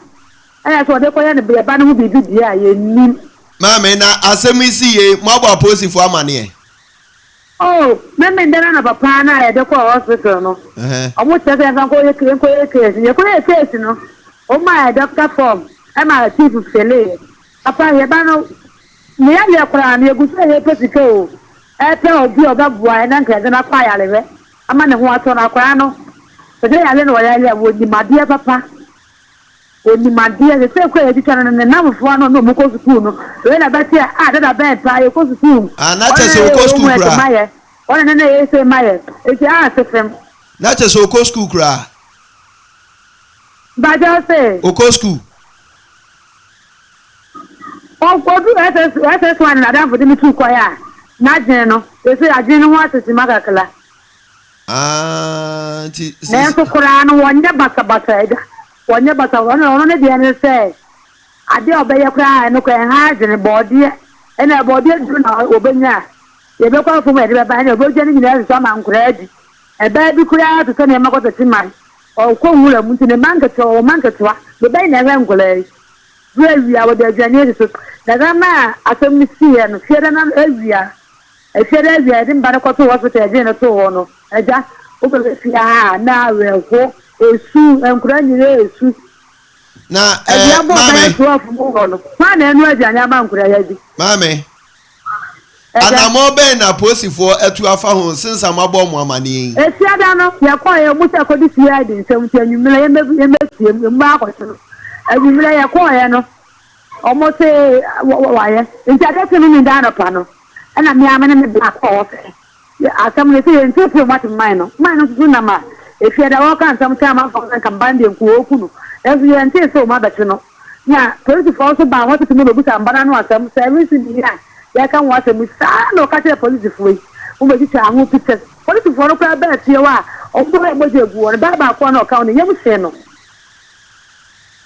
na sɛ ɔde kɔyɛ ne ba no ho biribi deɛ a, yɛnnim. Maame, na asɛm yi si yei, moabɔ apolisifoɔ amaneɛ? Oh, Memenda no anɔpa paa no a yɛde kɔɔ hospital no, wɔn kyerɛ sɛ yɛmfa nkɔyɛ yɛnkɔyɛ case. Yɛkɔyɛɛ case no, wɔmaa yɛ doctor form ma chief fileeɛ. Papa, yɛba no, Ne yareɛ koraa no, yɛgu so a yɛrepɛ sika o, ɛrepɛ obi a ɔbɛboa yɛn na nka yɛde no akɔ ayarehwɛ ama ne ho atɔ no. Akwadaa no, sɛ sɛ yare na ɔyare a, wɔnim adeɛ papa. Wɔnim adeɛ. Sɛ sɛ kura yɛtwitwa no no, ne nnamfofoɔ ano ne wɔn kɔ sukuu no, wei na bɛte a, ah, dada bɛn paa, yɛkɔ sukuu. Ah, na kyɛ sɛ ɔkɔ sukuu koraa. Ma yɛ. Wɔn ne ne yɛ sei ma yɛ. Eti a se fam. Na kyɛ sɛ ɔkɔ sukuu koraa. Bàjẹ́ se. Ɔkɔ sukuu. Ɔkɔduu SS SS1 no n'adamfo de no tuu kwan a n'adwene no, seesei adwene no ho asese ma kakra. Ah, nti. Nanso koraa no wɔnyɛ basabasa agya, wɔnyɛ basabasa. Ɔno ɔno ne deɛ ne sɛ adeɛ a ɔbɛyɛ koraa ɛno koraa ɛnha adwene, bɔɔdeɛ ɛna bɔɔdeɛ duro na ɔbɛnya a yɛbɛkɔ afom a yɛde bɛba ɛna ɔbɛgya ne nyinaa susu ama nkoraa adi. Ɛbaa bi koraa te sɛ nneɛma kɔtɛkye man, ɔkɔ nwura mu nti ne mma nketewa, ɔwɔ mma nketewa, ne bɛn na ɛhwɛ nkoraa yi. Berɛ awia, wɔde aduane asi so. Na da no a asɛm no siiɛ no, fiada no awia, fiada awia yɛde me ba no kɔtoo hospital, yɛgyee no too hɔ no, agya, wobɛhwɛ fie ha a, na awerɛho, esu, nkwadaa nyinaa resu. Na eh, Awia bɔɔ bɛyɛ maame. 12 mu hɔ no, hwan na ɛnoa aduane ama nkwadaa yi adi? Maame, Agya. anammɔn bɛn na apolisifoɔ atu afa ho since a moabɔ wɔn amaneɛ yi? Efiada no, yɛkɔeɛ, wɔn sɛ kɔdi CID nsɛm nti anwummerɛ yɛmmɛ yɛmmɛtie mu, emu akɔhye no. Anwummerɛ yɛkɔeɛ no, wɔn se wɔayɛ. Nti adeɛ kye Memeneda anɔpa no, ɛna me ara me ne me bra kɔɔ hɔ sɛ Yɛ asɛm no sɛ yɛntie firi moate man no man no nso so nam a ɛfie da wɔka nsɛm kyerɛ amanfoɔ sɛ nka mba no deɛ nku wɔku no nanso yɛntee sɛ wɔn abɛkye no na polisifoɔ nso baa hɔ tete mu bɛbusa mba no ano asɛm sɛ ɛrensi ni a yɛka ho asɛm yi saa na ɔka kyerɛ polisifoɔ yi mo bɛtwitwaa ho pictures polisifoɔ no koraa baa fie hɔ a wɔn bɛhɔ mogya agu hɔ no baa baako a na ɔka ho no yam hyee no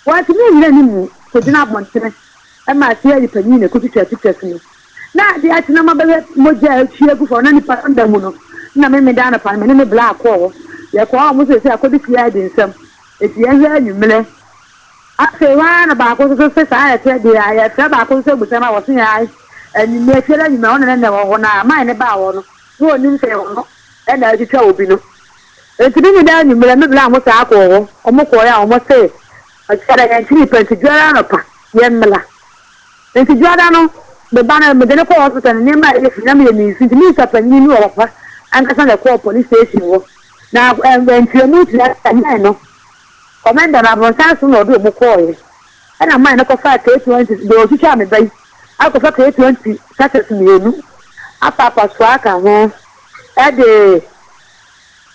wantumi anyina ne mu kɔgyina abɔntene ɛma CID panyin na ɛkɔtwitwaa pictures no. Na ade akye na mabɛhwɛ mogya a ahwie agu fam na nipa no da mu no, na Memeneda anɔpa no, me ne me bla kɔɔ hɔ. Yɛkɔɔ hɔ a, wɔn seesei akɔdi CID nsam, enti yɛnhwɛ anwummerɛ. Afei hɔ ara na baako nso so se saa na ɛteɛ deɛ a, yɛfrɛ baako nso abisa no a, ɔse ae, anwummerɛ, fie no anwummerɛ, ɔno ne na ɛwɔ hɔ, na man no baa hɔ no, na ɔnnim sɛ ɔno na atwitwa obi no. Enti Memeneda anwummerɛ, me bla mo saa kɔɔ hɔ, wɔn kɔeɛ a, wɔn se, ɔkyerɛ yɛn kyere pɛ, nti dware anɔpa, yɛmmra. Enti Dwoada no, me ba no, mede no kɔɔ hospital no, nneɛma a ɛyɛ fi na meyɛ me nsu nti, me nsa panyin ne ɔpapa ankasa na ɛkɔɔ police station hɔ. Na nkyerɛmu kyerɛ sɛ man no, commander no, abronsan so na ɔde wɔn kɔɔeɛ. Ɛna man no kɔfaa K20, deɛ ɔtwitwaa me ba yi, akɔfa K20 sachets mmienu, afa apasoa aka ho, ɛde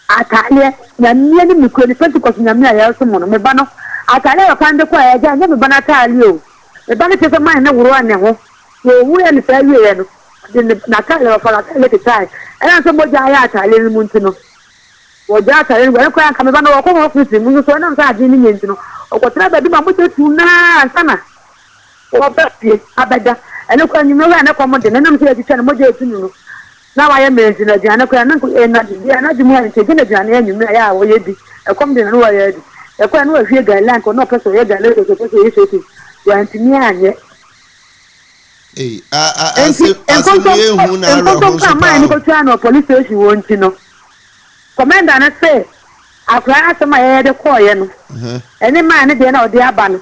Ataadeɛ, Nyame anim nokorɛ ni, Pentecost Nyame a yɛresom no, me ba no, ataadeɛ a wɔsan de kɔeɛ, agya, ɛnyɛ me ba no ataadeɛ o, me ba no kyerɛ sɛ man no worɔɔ ne ho, na ɔwuiɛ no saa wieɛ no, ɔde ne, n'ataadeɛ, wɔfaa n'ataadeɛ tetaae, ɛnam sɛ mogya ayɛ ataadeɛ no mu nti no, wɔgyaa ataadeɛ no gu, ɛno koraa anka me ba no ɔkɔ hospital mu nso so, ɛnam sɛ adwene no nyɛ nti no, ɔkɔtena baabi ma mogya tuu no ara ansa na wɔba fie abɛda, ɛno koraa anwummerɛ hɔ a na kɔm de no, ɛnam sɛ yɛatwitwa no mogya retu no no, Na wayɛ mmerɛ nti no aduane koraa na nko anadwo biara anadwo mu a nti ɛgye no aduane anwummerɛ a ɛyɛ a ɔyɛ bi ɛkɔm de no na wayɛ adi ɛkɔɛ na wahwie gari anka ɔno ɔpɛ sɛ ɔyɛ gari sɛ ɔpɛ sɛ ɔyɛ sote wantumi anyɛ. Ei, a, a, Enti ase, asɛm nkontom yi ehu na awerɛho nkontom nso ka paa man no o. kɔtwaa no wɔ police station hɔ nti no Kɔmɛnda no se akwadaa no asɛm a yɛyɛ de kɔeɛ no, ɛne maa ne deɛ na ɔde aba no,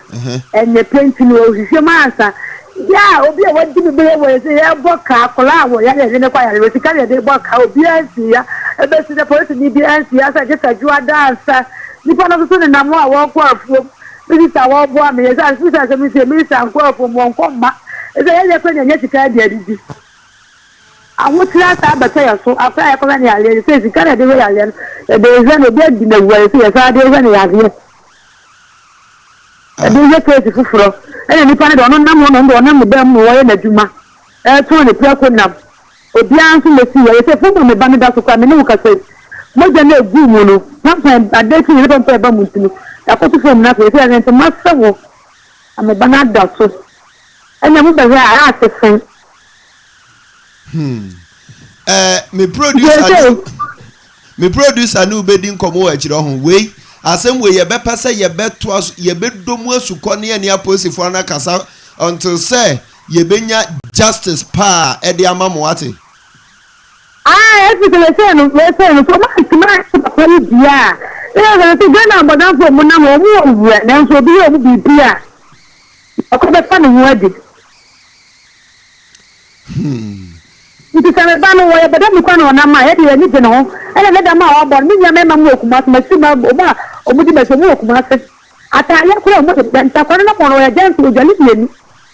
ɛnyɛ pɛ nti no ɔhwehwɛ mu ansa. Yɛ a obi a wadi me bɛyɛ wɔ sɛ yɛbɔ ka akwadaa a wɔyare yɛde no kɔ ayarehwɛ sika na yɛde bɔ ka obiara nsi ya. Ɛbɛsi nnɛ, polisini bi ansi ha sɛ gye sɛ Dwoada ansa. Nnipa no nso so nenam hɔ a wɔrekɔ afuom. Me sista a wɔreboa me, yɛsɛ sɛ asɛm yi sie, me sista nkɔ afuom, wɔnkɔ mma. Ɛsɛ yɛnyɛ kora na yɛnya sika de adidi. Ahokyere asan abɛtɔ yɛn so, akora a yɛkɔhwɛ no yareɛ no, sɛ sika na yɛde hwɛ yareɛ no, yɛde rehwɛ no, obi adi no awu a, yɛsɛ yɛsan de rehwɛ no yareɛ. Yɛde rehwɛ keesi foforɔ. Ɛna nipa no deɛ ɔno nam hɔ na ɔno deɛ ɔnam ne dan mu na ɔyɛ n'adwuma, ɛretɔn ne prɛko nam. Obiara nso mmɛsi yɛ. Yɛsɛ fam a me ba no da so koraa, me ne wo kasa yi, mogya no a ɛguu mu no, pampan, adeɛ kye nyina pampan ɛba mu nti no, yɛakɔto fam no afei, yɛsɛ yɛde ntoma sɛ hɔ, na me ba no ada so. Ɛnna mobɛhwɛ a, ɛyɛ ase fɛn. Hmm. Eh, me producer ne me producer ne wobɛdi nkɔmmɔ wɔ akyirɛ ho wei asɛm wei yɛbɛpɛ sɛ yɛbɛtoa so yɛbɛdɔ mu asukɔ ne ɛne apolisifoɔ no akasa until sɛ yɛbɛnya justice paa ɛde ama mo ate. Ah, ɛfiri sɛ yɛsɛe no yɛsɛe no so ɔmo antumi anyɛ papa yi deɛ a na yɛ sɛ Ghana abɔdamfoɔ ɔmo nam hɔ ɔmo wɔ wura nanso obi yɛ ɔmo biribi a ɔkɔ bɛfa ne ho adi. Hmm. Nti sɛ me ba no wɔyɛ bɛda mu kwan na ɔnam a, yɛde yɛn ani gye ne ho. Ɛna ne dɛm a wabɔ no, me nua mmarima mu wɔ Kumasi, m'akyiri mma, wɔn a wɔdi m'akyi, wɔn wɔ Kumasi. Ataadeɛ koraa wɔn de bɛ, ntakwara no nam hɔ no, ɔyɛ gɛnso, odwale mmienu.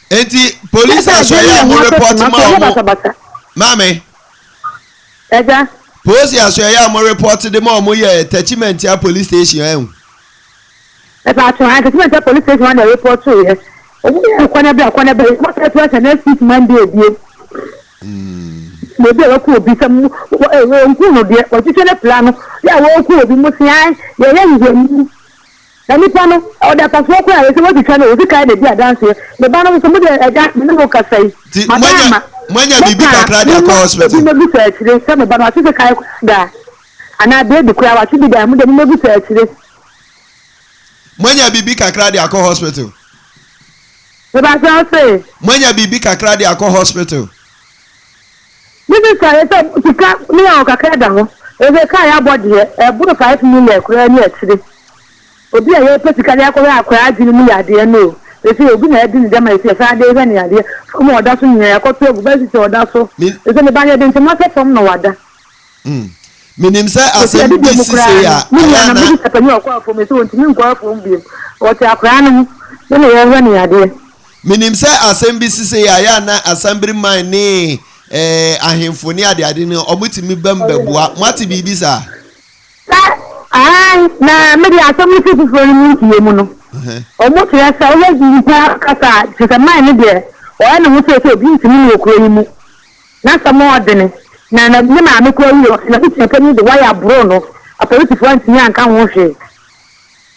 Enti police asɔre a mo report ma wɔn, maame. Ɛgya. Polisi asɔre a mo report de ma wɔn yɛ Techimantia police station ɛho. Mepaatwɔ ae kɛse mɛnkyɛ police station hɔ na report yɛ ɔmo yɛ kɔ na bra kɔ na bra yɛ bɔ sɛ sɛ next week Monday ebiem na ebi a wɔkɔ obi sɛ mo wɔ nku no deɛ wɔhyehyɛ ne pla no yɛ a wɔkɔ obi mo se ae yɛyɛ nhwehwɛmu na nipa no ɔde apasoɔ koraa yɛ sɛ wɔtwitwa no osi kae na edi adanseɛ ne ba no nso mo deɛ ɛgya me ne mo kasa yi Ti mada moanya ama moanya mo biribi kaa kakra de mo akɔ ma obi hospital. mɛbu sɛ akyire sɛ me ba no wate sɛ kae koraa da anaa baby koraa wate bi da mo deɛ mo mɛbu sɛ akyire. Moanya biribi kakra de akɔ hospital. Mebakyɛ wo se. Moanya biribi kakra de akɔ hospital. Me sista yɛ sɛ sika ne yɛ kakra da hɔ. Ɛsɛ kaa yɛ abɔ deɛ ɛboro 5 million koraa ni akyire. Obi a yɛpɛ sika de akɔhwɛ akwaraa adwene mu yadeɛ no o. Ɛsɛ obi na ɛdi ne dɛm a ɛsɛ yɛsan de hwɛ ne yadeɛ. Fam a ɔda so nyinaa yɛakɔto agu bɛsi sɛ ɔda so. Ɛsɛ ne ba no yɛde ntoma sɛ fam na wada. Mm. Menim sɛ Ɔsi asɛm adidie bi mu si koraa sei no, a, me ɛyɛ nua a no, na. me sista panin a ɔkɔ afuom no, sɛ ɔntumi nkɔ afuom bio. Ɔte akwadaa no ho ne na yɛrehwɛ no yadeɛ. Menim sɛ asɛm bi si sei a, ɛyɛ a na Assemblyman ne eh, ahemfo ne adeade no, wɔtumi bam bɛboa. Moate biribi saa? Sɛ, aane, na me deɛ asɛm no fi foforɔ no mu nteɛ mu no, wɔkyerɛ sɛ woyɛ nnipa kasa a, kyerɛ sɛ man no deɛ, ɔyɛ ne ho sɛ sɛ obi ntumi no wɔ kuro yi mu. N'asɛm a ɔdene, na na ne maame koraa wui, ɔse n'abusua panyin de wire boroo no, apolisifoɔ antumi anka ho hwee.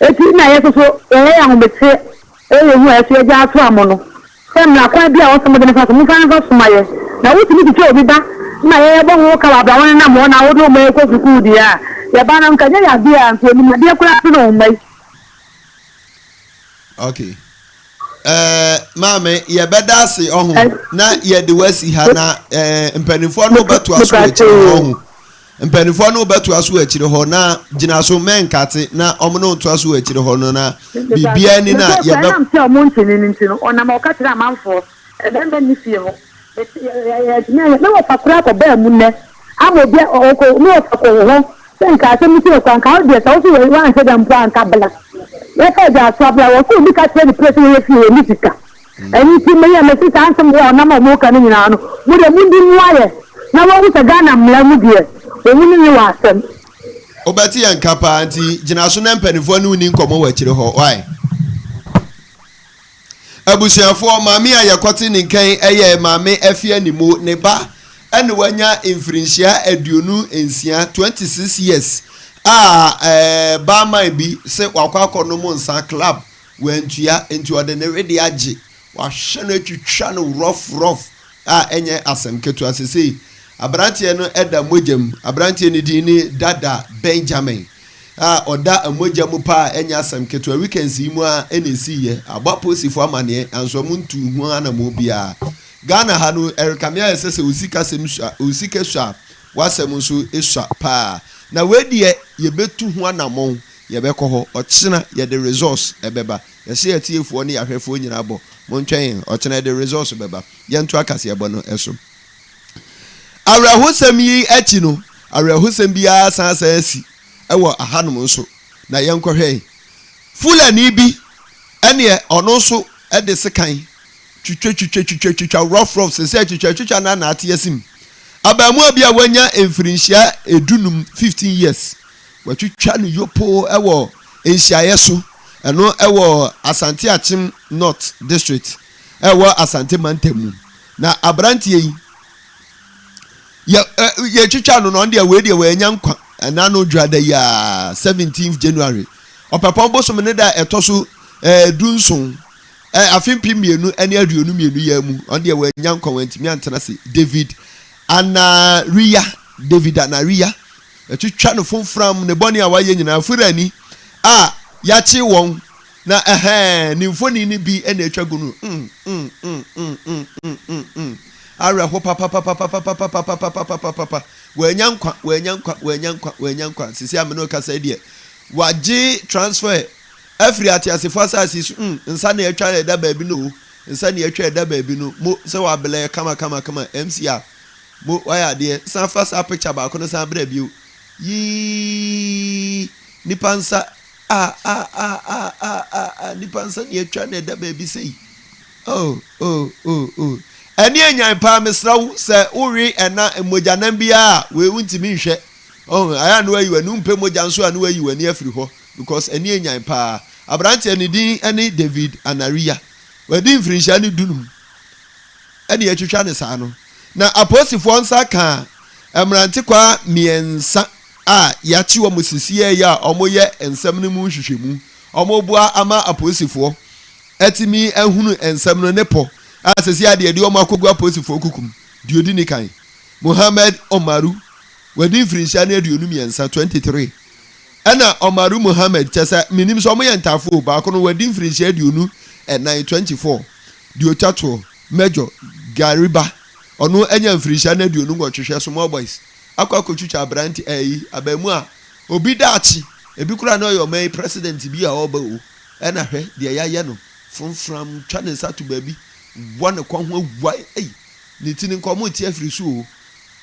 Enti na yɛ nso so yɛyɛ ahomete ɛyɛ yɛn hu a yɛso yɛgya ato amo no, sɛ mmara kwan bi a wɔsɛ mode no fa so, momfa no mfa so ma yɛ. Na wotumi twitwa obi ba ma yɛbɔ ho ka wɔ abra wonenam hɔ na wode wo mma rekɔ sukuu deɛ a, yɛba no nka nyɛ yadeɛ a nka onim adeɛ koraa sene wo mma yi. Okay. Eh, maame yɛbɛda ase ɔho na yɛde wasi ha na eh, mpanimfoɔ no bɛtoa so akyire hɔ ɔho mpanimfoɔ no bɛtoa so akyire hɔ na gyina so mɛnkate na ɔmo no ntoa so akyire hɔ no na biribiara ni na yɛbɛ. ɛnam sɛ ɔmo ntene no nti no ɔnam ɔka kyerɛ amanfoɔ ɛbɛrima nni fie hɔ yɛtumi ayɛ na wɔfa koraa kɔ baa mu nnɛ ama obi ɔkɔ ne wɔfa kɔ wɔ hɔ Sɛ nka asɛm no sii kwa nka wo deɛ sɛ wo so woanhyɛ da mpo a nka bla yɛfa agya aso abla wɔ sɛ obi ka kyerɛ ne pere sɛ yɛyɛ fie yɛnni sika ɛno nti meyɛ mese saa nsɛm wɔ ɔnam a ɔmo ka no nyinaa no mo deɛ mondi mmoa yɛ na wɔhu sɛ Ghana mmara mu deɛ wɔn ne ne wɔ asɛm. Wobɛte yɛn nka paa nti gyina so na mpanimfoɔ ne wo ni nkɔmmɔ wɔ akyire hɔ why? Abusuafoɔ, maame a yɛkɔte ne nkan yɛ Maame Afia Nimo, ne ba na wanya mfirinhyia 26, 26 years, a ɛɛ barman bi se wakɔ akɔnom nsa club, wantua, nti ɔde ne wedeɛ agye, wahwɛ no atwitwa no rough rough a ɛnyɛ asɛm ketewa. Sesei aberanteɛ no da mogya mu, aberanteɛ no din ne Dada Benjamin. a ɔda mogya mu paa a ɛnyɛ asɛm ketewa. Weekends yi mu ara na ɛsiiɛ. Abɔ apolisifoɔ amaneɛ nanso wɔn ntuu ho anammɔn biara. Ghana ha no, ɛrekame ayɛ sɛ sɛ wo sikasɛm sua, wo sika sua a, w'asɛm nso sua paa. Na wei deɛ yɛbɛtu ho anammɔn, yɛbɛkɔ hɔ. Ɔkyena yɛde results bɛba. Yɛhyɛ atiefoɔ ne yɛahwɛfoɔ nyinaa bɔ, montwɛn yɛn, ɔkyena yɛde results bɛba. Yɛntoa kaseɛbɔ no so. Awerɛhosɛm yi akyi no, Awerɛhosɛm biara san asan asi wɔ ahanom nso, na yɛnkɔhwɛ. Fulani bi ɛneɛ ɔno nso de sekan twitwatwitwatwitwa rough rough sɛsɛ twitwatwitwa na na ate asim. Abaamuwa bi a wanya mfirinhyia 15, 15 years, watwitwa no yopoo wɔ nhyiaeɛ so, ɛno wɔ Asante Akyem North District ɛwɔ Asante Mantam mu. Na aberanteɛ yi yɛ yɛtwitwa no no, ɔno deɛ wei deɛ wɔanya nkwa. Ɛna no dwada yi a, 17th January, Ɔpɛpɔn bosom ne da a ɛtɔ so 17, afe 2022 yɛ mu, ɔno deɛ wɔanya nkwa, wɔantumi antena ase. David Anariya, David Anariya, yɛtwitwa no fomfram ne bɔne a wayɛ nyinaa. Furani a yɛakye wɔn na ɛhɛn ne mfoni no bi na atwa gu no. mm mm mm mm mm mm mm mm Awerɛho papapapapapapapapapapapapa. Wɔanya nkwa, wɔanya nkwa, wɔanya nkwa, wɔanya nkwa. Sisi a me ne kasa yi deɛ, wagye transfer afiri ateasefo asase so. Nsa na atwa ɛda baabi no o, nsa na atwa ɛda baabi no mo sɛ wabelɛ kama kama kama. MCR mo wayɛ adeɛ. San fa saa picture baako no san brɛ bio. Yii, nipa nsa a a a a a a a, nipa nsa na atwa na ɛda baabi sɛyi. Oh oh oh oh, ɛne anyan paa. Mesrɛ wo sɛ wowe ɛna mogyanam biara a, wei wontumi nhwɛ. Oh, ayɛ a na wayi w'ani. Wompɛ mogya nso a, na wayi w'ani afiri hɔ because ɛne anyan paa. Aberanteɛ ne din ne David Anariya, wadi mfirinhyia ne 15 ɛne yɛtwitwa ne saa no. Na apolisifoɔ nsa ka mmerantekwaa mmiɛnsa a yɛakye wɔn sisiɛ yi a wɔyɛ nsɛm no mu nhwehwɛmu. Wɔboa ama apolisifoɔ atumi ahunu nsɛm no ne pɔ a sɛsi adeɛ de wɔn akɔgu apolisifoɔ kukum. Deɛ odi ne kan, Mohammed Omaru, wadi mfirinhyia ne 23, 23. Ɛna Omaru Mohammed, kyɛ sɛ menim sɛ wɔyɛ ntaafo o, baako no wadi mfirinhyia 24, 24. Deɛ otwa toɔ, Major Gariba, ɔno anya mfirinhyia no 28. Hwɛ, small boys akɔ akɔtwitwa aberante ɛyi abaamu a obi daakye ebi koraa na ɔyɛ ɔman yi president bi a ɔreba o. Ɛna hwɛ deɛ yɛayɛ no, fomfram twa ne nsa to baabi, wɔ ne kɔn ho awua ei, ne ti no nka ɔmo te afiri so o.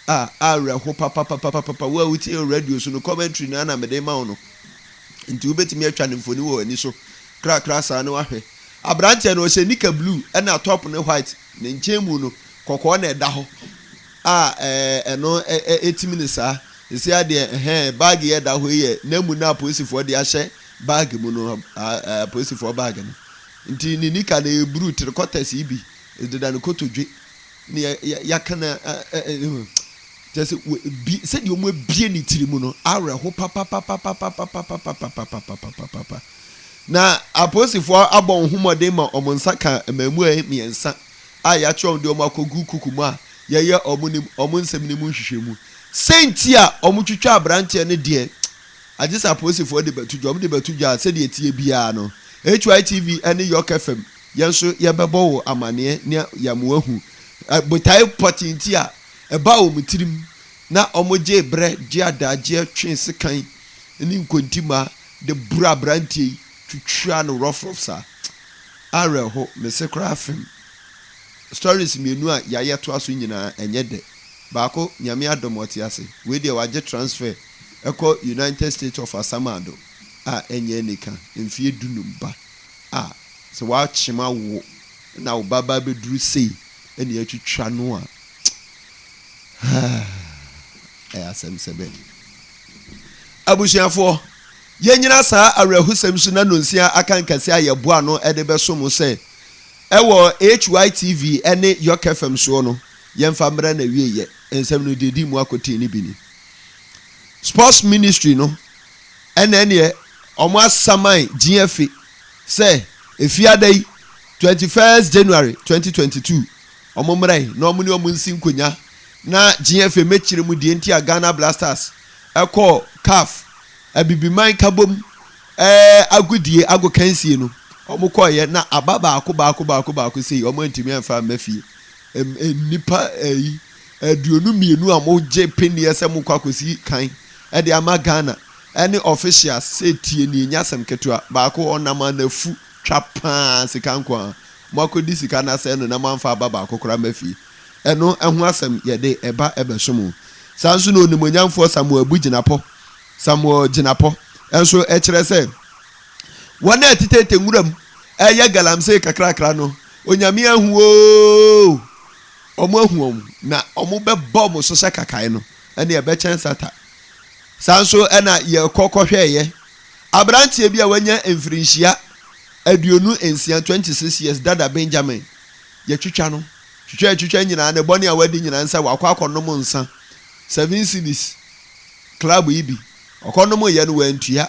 A awerɛho papapapapapa. Wo a wotie wɔ radio so no, commentary no ana mede ma wo no, nti wobɛtumi atwa ne mfoni wɔ w'ani so krakra saa na wahwɛ aberanteɛ no. Ɔhyɛ nika blue ɛna top ne white, ne nkyɛn mu no kɔkɔɔ na ɛda hɔ a ɛno ɛtimi ne saa. Ɛsi adeɛ ɛhɛn bag yɛ da hɔ yi yɛ n'amu na apolisifoɔ de ahyɛ bag mu no, apolisifoɔ bag no. Nti ne nika no ɛyɛ blue, three-quarters yi bi deda ne kotodwe ne yɛaka na kyerɛ sɛ bi sɛdeɛ wɔn abie ne tiri mu no, awerɛho papapapapapapapapapapapapapa. Na apolisifoɔ abɔ wɔn ho mmɔden ma wɔn nsa ka mmaamua yi mmiɛnsa a yɛakyerɛ wɔn de wɔn akɔgu kuku mu a yɛyɛ wɔn ne wɔn nsɛm no mu nhwehwɛmu. Sɛnti a wɔtwitwa aberanteɛ no deɛ, agye sɛ apolisifoɔ de bɛto dwa. Wɔn de bɛto dwa a, sɛdeɛ ɛteɛ biara no, HYTV ne York FM, yɛn nso yɛbɛbɔ wo amanneɛ ne yɛama wahu botae pɔtee nti a ɛbaa wɔn tirim na wɔgyee berɛ gye adagyeɛ twee sekan ne nkontimmaa de boro aberanteɛ yi twitwaa no rɔfrɔf saa. Awerɛho, mese koraa fem. Stories mmienu a yɛayɛ toa so nyinaa ɛnyɛ dɛ. Baako, Nyame adom ɔte ase. Wei deɛ wagye transfer ɛkɔ United States of Asamado a ɛnyɛ anika, mfeɛ 15 ba a sɛ woakyem awo na wo ba ba bɛduru sei ɛne atwitwa no a, ɛyɛ asɛm sɛ bɛ. Abusuafoɔ, yɛnyina saa awerɛhosɛm so na nonsia aka nkɛse a yɛboa no de bɛso mo sɛ ɛwɔ HYTV ne York FM soɔ no, yɛmfa mmerɛ na wieyɛ nsɛm no deɛ di mu akɔtee ne bi ni. Sports Ministry no ɛna ɛneɛ ɔmo asaman GFA sɛ efiada yi, 21st January 2022, ɔmo mmerɛ yi na ɔmo ne ɔmo nsi nkonya na GFA mɛkyerɛ mu deɛ nti a Ghana Blasters ɛkɔɔ CAF Abibiman kabom agodie agokansie no. Ɔmo kɔɔyɛ na aba baako baako baako baako sei ɔmo antumi amfa amma fie. Nnipa ɛyi 22 a mogye penneɛ sɛ mokɔ akɔsi kan ɛde ama Ghana ɛne officials sɛ tie nie, nyɛ asɛm ketewa. Baako ɔnam anafu twa paa sika nko a mo akɔdi sika no asɛe no na moamfa aba baako koraa ma fie. Ɛno ɛho asɛm yɛde ɛba ɛbɛso mo. Saa nso na Onimuonyamfoɔ Samuel Abu Jinapor, Samuel Jinapor, nso kyerɛ sɛ wɔn a ɛtetete nwura mu reyɛ galamsey kakrakra no, Onyame ahu oo, wɔn ahu wɔn, na wɔbɛbɔ wɔn so sɛ kakae no, ɛne ɛbɛkyɛn sata. Saa nso na yɛkɔ kɔhwɛeɛ aberanteɛ bi a wanya mfirinhyia 26, 26 years, Dada Benjamin, yɛtwitwa no, twitwa atwitwa nyinaa, ne bɔne a wadi nyinaa nsɛ wakɔ akɔnom nsa, 7 cedis club yi bi, ɔkɔnom yɛ no wantua.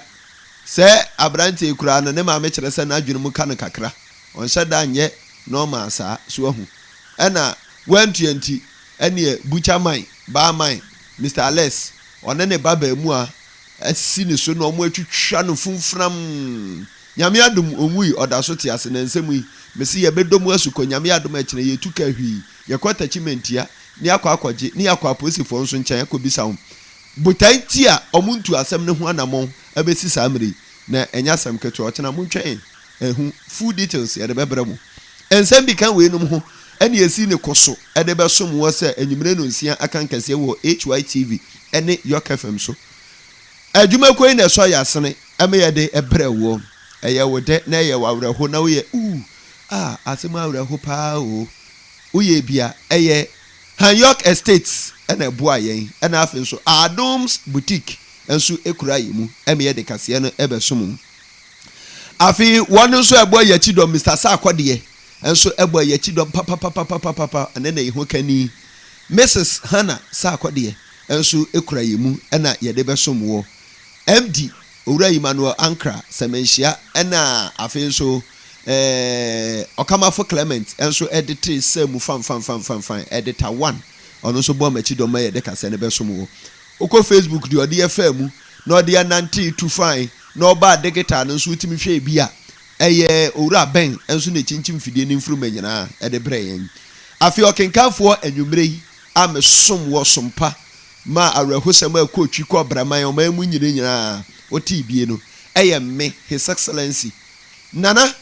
Sɛ aberanteɛ yi koraa no, ne maame kyerɛ sɛ n'adwene mu ka no kakra, ɔnhyɛ da nyɛ normal saa, so wahu. Ɛna wantua nti, ɛneɛ butcher man, bar man, Mister Alex, ɔne ne ba baamua asi ne so na wɔn atwitwa no fumfram. Nyame adom ɔnwui, ɔda so te ase. Na nsɛm yi, mese yɛbɛdɔ mu asukɔ, Nyame adom a ɛkyena yɛtu kaa hwii, yɛkɔ Takyimantia ne yɛakɔ akɔgye, ne yɛakɔ apolisifoɔ nso nkyɛn akɔbisa wɔn botae nti a wɔntu asɛm no ho anamɔn abɛsi saa mmerɛ yi. Na ɛnyɛ asɛm ketewa, ɔkyena montwɛn ɛho full details yɛde bɛbrɛ mo. Nsɛm bi ka weinom ho ɛne yɛsi ne ko so de bɛsom woɔ sɛ anwummere nonsia akankɛseɛ wɔ HYTV ne York FM so. Adwumakuo yi na ɛsɔ yɛn asene ma yɛde brɛ woɔ. Ɛyɛ wo dɛ na ɛyɛ wo awerɛho na woyɛ ooh ah asɛm awerɛho paa oo. Woyɛ bi a ɛyɛ Han York Estates na ɛboa yɛn ɛna afei nso Adom's Boutique nso kura yɛn mu ma yɛde kaseɛ no bɛsom mo. Afei wɔn nso a ɛbɔ yɛn akyi dɔm Mister Sarkodie nso bɔ yɛn akyi dɔm papapapapapa ɛne ne ho kani Mrs Hannah Sarkodie nso kura yɛn mu na yɛde bɛsom woɔ. MD, Owura Emmanuel Ankrah, Sɛmɛnhyia ɛna afei nso eh, Ɔkamafo Clement nso de tee sɛ mu fanfanfanfanfan, Editor One, ɔno nso bɔɔ m'akyi dɔm ma yɛde kaseɛ no bɛsom woɔ. Wokɔ Facebook deɛ ɔde yɛ faa mu na ɔde yɛ nantee tu fae na ɔbaa digital no nso wotumi hwɛɛ bi a, ɛyɛ Owura Ben nso na ɛkyinkyim fidie no mfuruma nyinaa de brɛɛ yɛn. Afei ɔkenkanfoɔ anwummerɛ yi a mesom wɔ som pa maa awerɛhosɛm a ɛkɔɔ twi kɔɔ Braman ɔman mu nyina nyinaa wotee bie no, ɛyɛ me, His Excellency Nana.